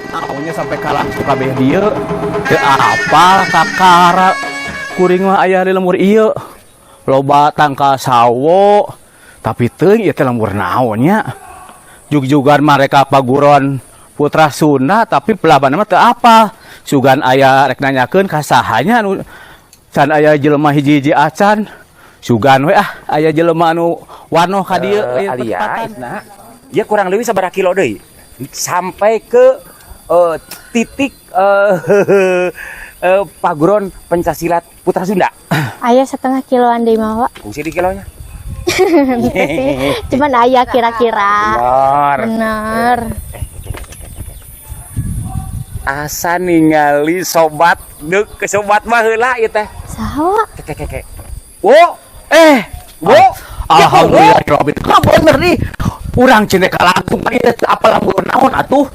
Maunya sampai kalah kabeh dieu. Teu apa kakara kuring mah aya di lembur ieu. Loba tangkal sawo. Tapi teuing ieu teh lembur naon nya. Jug-jugan mereka paguron Putra Sunda, tapi pelaban mah teu apa. Sugan aya rek nanyakeun ka saha nya anu can aya jelema hiji-hiji acan. Sugan we ah aya jelema anu wanoh ka dieu Eh, ieu Alia, percepatan. Isna. Ya, kurang lebih sabaraha kilo deui sampai ke titik paguron pencak silat Putra Sunda? Aya setengah kiloan deh mah, Pak. Fungsi di kilonya. Gitu sih. Cuman aya kira-kira. Benar. Bener. Asa ningali sobat deuk ke sobat mah heula ieu teh. Saha, Wak? Keke keke. Wo, Eh, wo. Alhamdulillah robin. Ka bener nih. Urang cenah kalangkung ka dieu teu apal lembur naon atuh.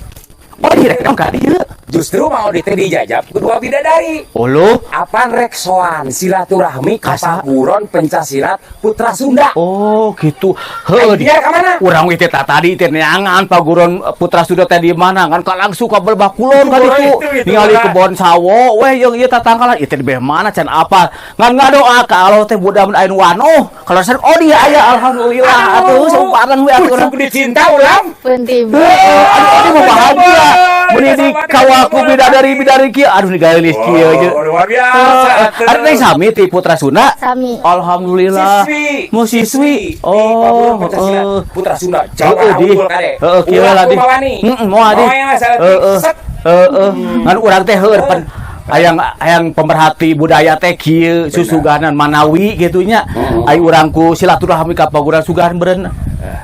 Oh, direk naon ka dieu? Justru mau di teh dijajab kedua bidadari. Oh lo. Apaan rek soan silaturahmi ka Kasa? paguron pencak silat Putra Sunda? Oh, gitu. Heuh, Ai, dia ka mana? Urang teh tadi teh neangan paguron Putra Sunda teh di mana kan ka langsung ka Belbah Kulon ka ditu. Itu, Ningali lah. Kebon sawo weh jeung ieu tatangkalan ieu teh di beh mana can apa. Ngan ngadoa ka Allah teh mudah aya nu wanoh. Kalau saya, oh, dia aya, alhamdulillah atuh sabareng we atuh urang. Pucuk dicinta ulang. Punti. Heeh, aduh, ini mah bahagia. Mun di kawaku bidadari bidadari kieu, aduh, nigalilis kieu je. Oh, luar biasa. Ada yang sami ti Putra Sunda? Sami. Alhamdulillah. Siswi. Mau siswi. Di Paguron Oh, pencak silat heeh. Putra Sunda. Heeh, Jawa di. unggul kade. Heeh, kieu Ulah lah di. kumawani. Heeh, moal di. Moal yang saeutik. Heeh. Set. Heeh. Ngan urang teh heueur pan hayang hayang pemerhati budaya teh kieu susuganan manawi gitu nya. Ai urang ku silaturahmi ka paguron sugan beureun.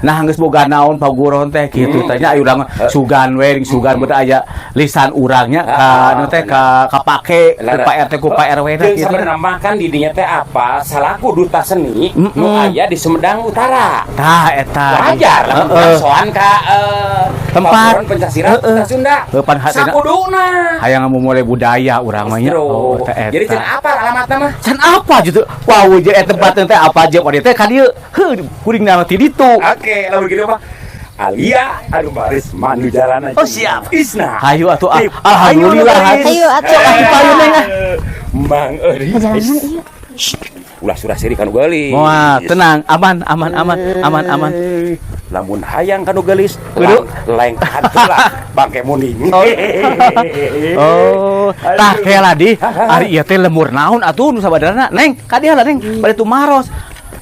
Nah, geus boga naon paguron teh kitu teh nya, ai urang sugan we ring sugan beureun aya lisan urangnya ka anu teh ka kapake ku Pak RT, ku Pak RW na Jeung kitu. sabenerna mah kan di dinya teh apa salaku duta seni nu aya di Sumedang Utara. Tah eta. Wajar lah soan ka Tempat. Paguron pencak silat Putra Sunda. Heuh, pan hatena Sakuduna. hayang mulai budaya urang mah nya. Justru. Oh, teh eta. Jadi can apa alamatna mah? Can apa gitu. Wow, jeung eta tempat teh apa aja pada teh ka dieu. Heuh, kuring nama ti ditu. Oke, lamun gitu mah Alia, aduh, baris manu jalan aja. Oh, siap. Isna. Hayu atuh ah. Tip. Alhamdulillah. Hayu, atuh. Sok atuh payun, Neng, ah. Mang Eri. Perjalanan iya. Ulah surah seri kanu geulis. Moal, tenang, aman, aman, aman, aman, aman. Lamun hayang kanu geulis, Kudu. Lengkahan heula bangke muning. Oh. Oh, tah kela di. Ari ieu teh lembur naon atuh nu sabadarna? Neng, ka dieu lah, Neng. Bade tumaros.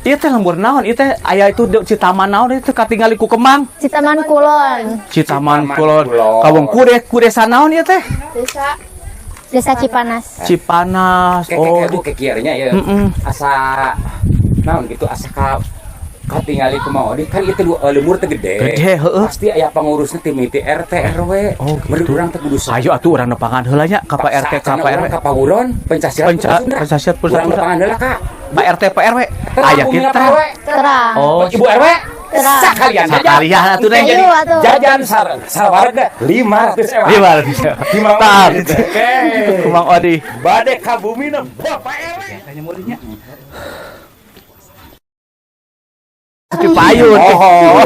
Ieu teh lembur naon? Ieu teh aya itu Citaman naon itu katingali ku kemang. Citaman Kulon. Citaman Citaman Kulon. Kulon. Kawung kude kude sanaon ieu teh? Desa Cipanas. Cipanas. Kayak Oh, kayak bu kekirnya ya. Asa naon gitu, asa ka katingali kumaha di kan itu lembur teh gede. Gede, heeh. Pasti aya pengurusnya tim itu RT RW. Oh, gitu. Meureun urang teh kudu Ayo atuh urang nepangan heula nya ka Pak RT, ka Pak RW. Ka paguron pencak silat Putra Sunda. Pencak silat Putra Urang Sunda. nepangan heula ka Pak RT, Pak RW. Terang, Aya bumina kita. Pak RW. Terang. Oh, Ibu RW. Terang. Sakalian jajan. Sakalian atuh, Neng. Ayo atuh. Jajan sawarga 500 ewa. Lima. Tah. Oke. Ku Mang Odi. Bade ka bumina Bapak RW. Tanya muridnya. Di payun. Oh.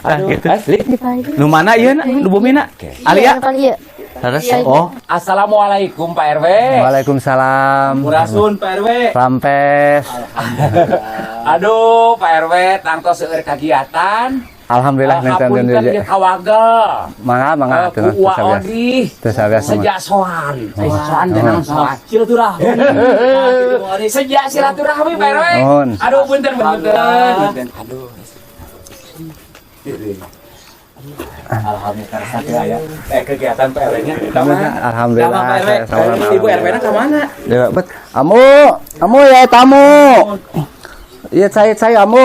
Ah, gitu. Asli. Di payun. Nu mana ieu na? Nu bumina? Alia. Iya, kali ieu. Terus oh, Assalamualaikum, Pak RW. Waalaikumsalam. Sampurasun, Pak RW. Rampes. Aduh, Pak RW, tangtos seueur kagiatan. Alhamdulillah nenten Hapunten deui. ieu kawagel. Mangga mangga Eh, atuh. ku Uwa Teu sabias. Odi. Teu sabias. Sejak soan. Eh, soan teh naon soan? Silaturahmi. Sejak silaturahmi, Pak RW. Nuhun. Aduh, punten punten. Punten. Aduh. Alhamdulillah karsa ya. Eh, kegiatan Pak RW-nya. Alhamdulillah. Pak RW. Sama-sama. Ibu RW-nya ke mana? Ya, bet. Amu, amu ya tamu. Iya saya amu.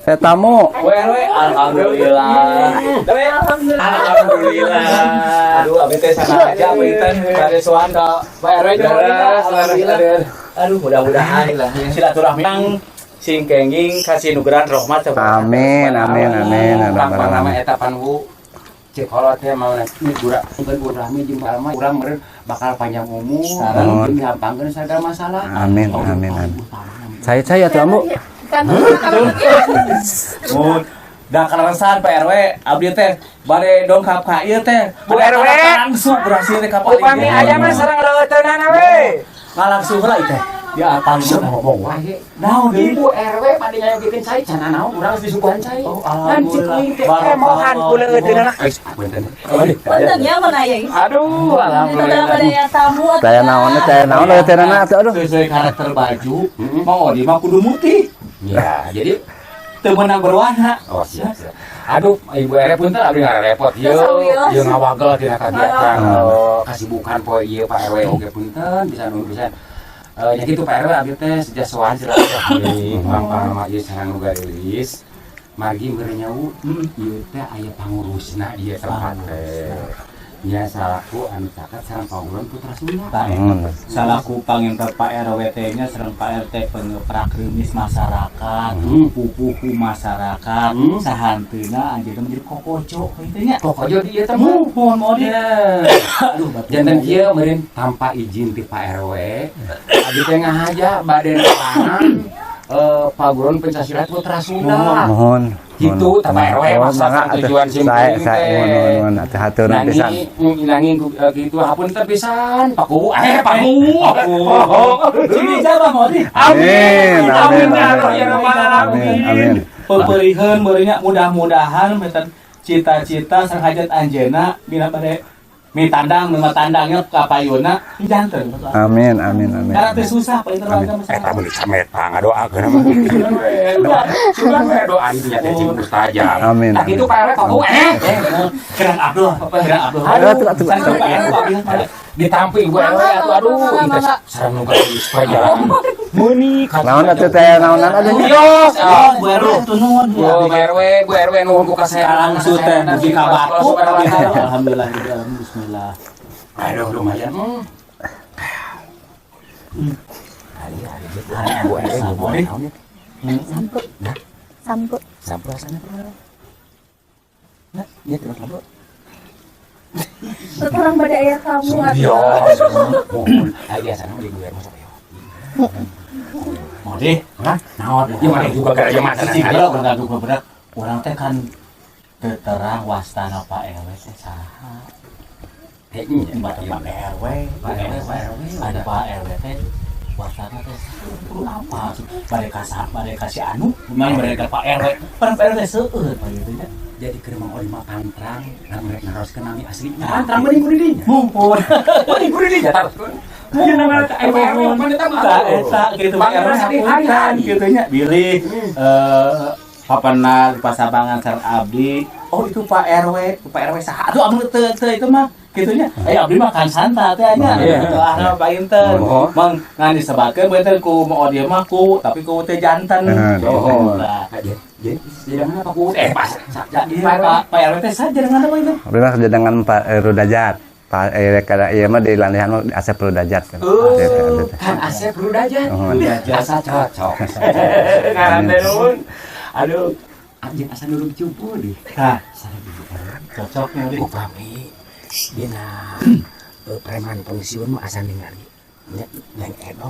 Saya tamu. Bu RW, alhamdulillah. Alhamdulillah. Aduh, abi teh sana aja punten bade soan ka Pak RW juga. Alhamdulillah. Aduh, mudah-mudahan lah silaturahmi sing kenging kasinugeran rahmat. Amin amin amin. Urang Amin. panama eta panwu cek kolot teh mau nanti gura mungkin urang jeung palma urang meureun bakal panjang umur Nuhun. jeung dihampangkeun sagala masalah. Amin amin amin. Saya tuh amu. Mun. Da kaleresan Pak RW, abdi teh bade dongkap ka ieu teh. Bu RW. Langsung berhasil teh ka Upami aya mah sareng leuteunana we. Ngalangsu heula ieu teh. Ya Siapa alhamdulillah. ngomong wae. Naon deui? Ibu RW pada nyayogikeun cai can naon urang geus disuguhan cai. Oh, Kan cik alhamdulillah. kuing teh emohan ku leuteunana. Punten. Punten ya mana ya. Aduh, alhamdulillah. Ada yang tamu atuh. Saya naon teh naon leuteunana atuh aduh. Sesuai karakter baju, mau di mah kudu mutih. Ya, jadi Teu meunang berwarna. Oh, siap, siap. Aduh, Ibu RW punten abdi ngarepot ieu. Ieu ngawagel tina kagiatan kasibukan poe ieu Pak RW oge punten bisa nuhun pisan. Ya gitu Pak RW abdi teh sejak sowan silaturahmi mangpang mah ieu sareng nu geulis. Margi meureun nyawu ieu teh aya pangurusna ieu tempat teh. Nya salaku anu caket sareng paulan Putra Sunda. Pak salaku panginten Pak RW teh nya sareng Pak RT pengeprak reumis masyarakat, pupuhu masyarakat, sahanteuna anjeunna menjadi kokojo kitu nya. Kokojo di ieu teh. Muhun mau di. Aduh, janten kieu meureun tanpa izin ti Pak RW, abdi teh ngahaja bade nepangan paguron pencak silat Putra Sunda. Mohon. Gitu, tah Pak RW Oh, maksud mangga atuh. tujuan sim Saya kuring saya teh. mohon mohon mohon atuh hatur pisan. Nanging nanging kitu hapunten pisan Paku Paku. Sini jaba mau di. Amin amin Amin, ya Allah, ya Rabbal amin. Alamin. Amin. Peperiheun meureun mudah-mudahan meten cita-cita sareng hajat anjeunna dina bade mitandang mima tandangnya ka payuna janten. Amin amin amin. Karena teu susah Pak Inter warga Eta masyarakat. meuli samet pangadoakeun mah. Sugan we doa dinya teh cing mustajab. Amin, Tah kitu amin. Pak RW Paku Kerang Abdul, kerang Abdul. Aduh, atuh, atuh, Sareng atuh. Pak RW abdi mah. Ditampi Ibu RW atuh aduh Mangga, ieu teh mangga. sareng nu geulis perjalanan. Meuni Naon atuh teh naonan aduh nya. Yos, Oh, Bu RW tuh nuhun. Bu RW, Bu RW nuhun ku kasehatan. Langsung teh mugi ka batu. Alhamdulillah bismillah. Aduh, lumayan. Bu RW Boleh. Sampo. Sampo. Sampo rasanya. Nah, iya terus sampo. Kurang pada aya tamu atuh. Iya, mohon. Ah, biasanya mah di Bu RW sok ya. Mau deh. Hah? Naon? Ya mana juga gara mana. Cicing heula urang gaduh beberak. Urang teh kan teu terang wastana Pak RW teh saha. Eh, iya, Pak RW, Pak RW, Pak RW. Ada Pak RW teh wastana teh saha? Kudu apa? Bade ka bade ka si anu, memang bade ka Pak RW. Pan Pak RW seueur Pak gitu nya. Jadi keur Mang Odi mah pantrang, lamun rek naroskeun nami asli. Pantrang meuring kudu dinya. Mumpun. Meuring kudu dinya taroskeun. Ieu namanya teh RW mana teh Eta eta gitu Pak RW hapunten gitu nya bilih papana di pasabangan sareng abdi. Oh itu Pak RW, itu Pak RW saha? Aduh abdi teu teu itu mah kitu nya. Eh abdi mah kan santai teh nya. Iya. Gitu ah Pak Inten. Oh. Mang ngan disebatkeun beuteun ku Mang Odi mah ku tapi ku teu janten. Oh. Nah, Jadi jadi apa ku? Pas. iya, Pak Pak RW teh saja dengan apa itu? Abdi mah dengan Pak Rudajat. Pak kada ieu mah di landihan mah Asep Rudajat kan. Oh, Abdi teh. kan Asep Rudajat. Oh. Asa cocok. Ngaran teh nuhun. Aduh, anjing asa nurung cupu deh. Nah, Sareng Ibu RW. cocoknya di. Upami dina preman pensiun mah asa ningali nya Neng Edo.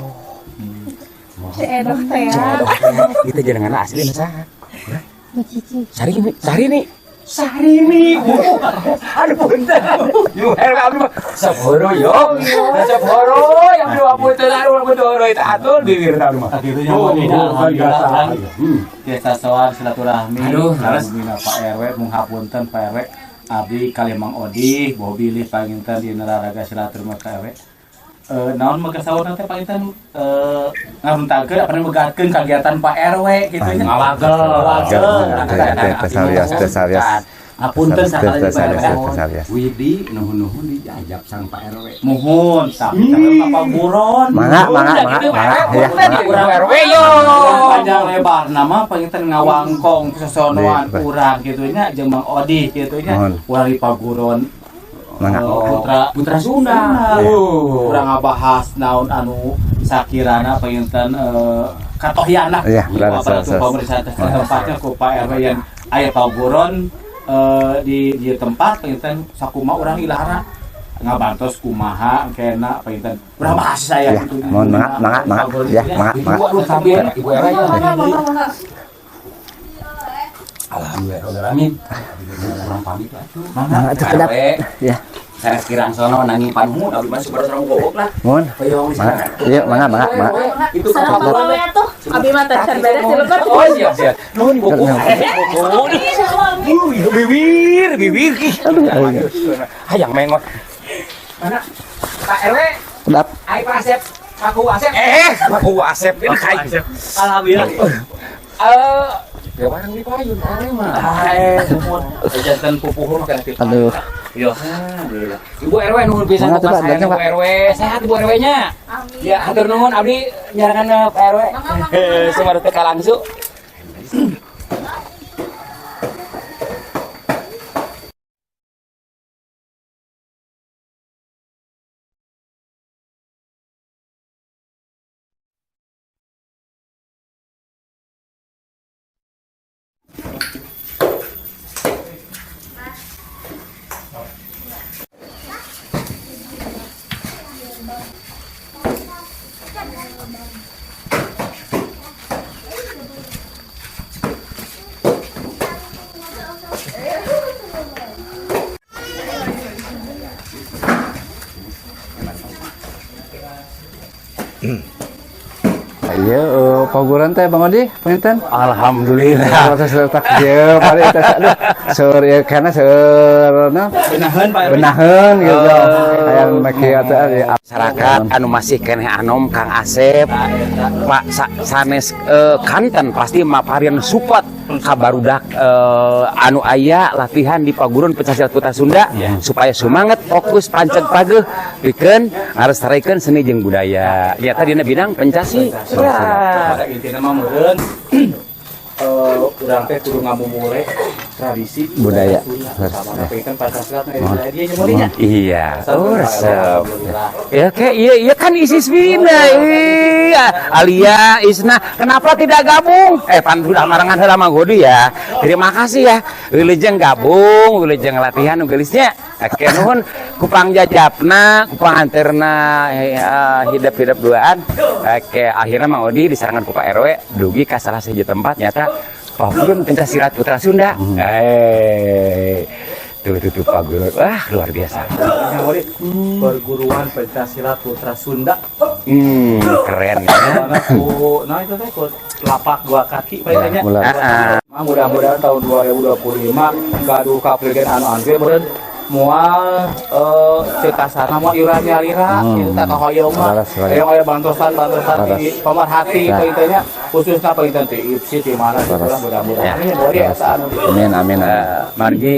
Si Edo teh ya. Edo teh. Itu jenengan asli saha? Bu Cici. Sarini, Sarini. Sarini. Aduh punten. Yu RW abdi mah saboro yo. Saboro yang abdi mah punten aduh punten itu atur bibir abdi mah. Kitu nya Mang Odi alhamdulillah urang biasa soal silaturahmi. Aduh, leres bina Pak RW mung hapunten Pak RW. Abdi kali Mang Odi boh bilih panginten di raraga silaturahmi ka RW. Naon mah saurna teh panginten ngaruntakeun apa megatkeun kagiatan Pak RW kitu nya. Ngawagel. Ngawagel. Teh sawios teh sawios. Hapunten sakali Teh Pak sawios RW. teh sawios. Widi nuhun-nuhun dijajab sang Pak RW. Muhun, tapi sampai Pak Buron. Mangga mangga mangga mangga ya mangga. Urang RW yo. Panjang lebar nama panginten ngawangkong sosonoan Iya, urang kitu nya jeung Mang Odi kitu nya. Mohon. Urang di Paguron Mangga. Putra Putra Sunda. Urang ngabahas naon anu sakirana panginten katohyana. Iya, Ku leres, aparatur leres. pemerintah tempatnya ku Pak RW yang aya Paguron di tempat panginten sakumaha urang ilahara ngabantos kumaha kena panginten urang bahas saya Ya, gitu. mohon mangga mangga mangga ya mangga Ibu mangga. aduh sambil Ibu RW. Mangga, mangga, mangga. Alhamdulillah rabbil alamin. Kurang pamit atuh. Mangga atuh kedap. Ya. Sanes kirang sono nanging panuhun abdi mah supados sareng gogok lah. Mohon. Hoyong Mangga. Iya, mangga, mangga, mangga. Itu Sareng Pak RW tuh. Abi mah teh can beres di lebat. Oh, siap siap. Nuhun buku. Bibir, bibir. Aduh, aduh. Hayang mengot. Mana? Pak RW, Kedap. ai Pak Asep. Aku Asep. Aku Asep ini kai. Alhamdulillah. Ya bareng di payun Pak RW mah. Nuhun. Janten pupuhu mah kana Aduh. Yo. Alhamdulillah. Ibu RW nuhun pisan Mangga tuh, tugas Pak, saya datang, Ibu Pak. RW. Sehat Ibu RW-nya. Amin. Ya, hatur nuhun abdi nyarangan Pak RW. Mangga, mangga. Sumaru teh kalangsu. Iya, paguran teh Bang Odi, punten. Alhamdulillah. Proses letak ieu paling teh aduh seur ieu kana seur na Benaheun Pak RW. benaheun gitu. Hayang make atuh ya. Masyarakat anu masih keneh anom Kang Asep Pak sanes kanten pasti maparian support ka barudak anu aya latihan di paguron pencak silat Putra Sunda supaya semangat fokus panceg pageuh pikeun ngarestarekeun seni jeung budaya. Ya tadi dina bidang pencak silat. Pada intina mah meureun urang teh kudu ngamumule tradisi Budaya. Sunda. Sama kan Pancasila teh budaya dia nyemulinya. Iya, oh resep. Ya kayak iya iya kan isi Iswina, iya Alia Isna, kenapa tidak gabung? Pan udah marangan heula mah Godi ya. Terima kasih ya. Wilujeng gabung, wilujeng latihan nu geulisnya. Oke nuhun kupang jajapna, kupang anterna hidup-hidup duaan. Oke, akhirnya Mang Odi disarankan ku Pak RW dugi ka salah sahiji tempat nyata Pavilion Pencak Silat Putra Sunda. Tuh tuh tuh Pak Guru. Wah, luar biasa. Perguruan Pencak Silat Putra Sunda. Keren ya. Mana ku, nah itu teh ku lapak dua kaki paling Mulai. Mah mudah-mudahan tahun 2025 gaduh kaprigen anu anu meureun moal teu kasarna moal iuran nyalira itu tak kahoyong mah. Laras, laras. Aya aya bantosan-bantosan Laras. di pemerhati Nah. paling nya khususnya paling ti IPSI di mana gitu Laras. lah mudah-mudahan. Ya. Ini boleh eta anu Amin amin. amin. Margi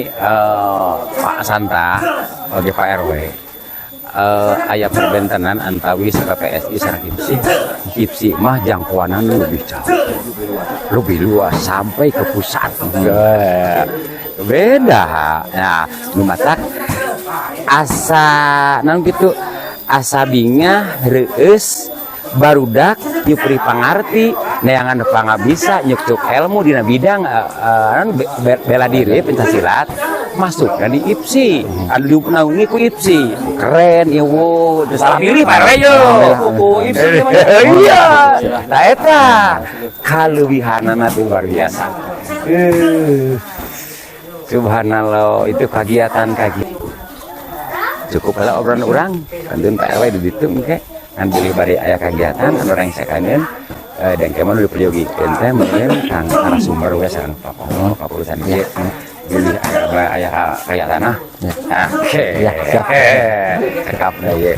Pak Santa oge Pak RW aya perbentenan antawis PPSI sareng IPSI. IPSI mah jangkauanna lebih jauh. Lebih luas sampai ke pusat. Beda. Nah, nu matak asa naon kitu asa bingah reueus barudak nyupri pangarti neangan pangabisa nyukcuk ilmu dina bidang naon bela diri pencak silat masuk di IPSI anu diunaungi ku IPSI keren ieu wo teu salah pilih Pak RW yo Ku IPSI mah. Iya nah eta kaleuwihanana tuh luar biasa. Subhanallah itu kegiatan kaki cukup lah obrolan urang kantun Pak RW di ditu engke ngan bilih bari aya kegiatan anu rengsekankeun dan kemun diperyogikeun teh meureun kang narasumber we sareng Pak Pono Pak Urusan ieu bilih aya aya kegiatan. Oke. Ya, siap. Cekap deui.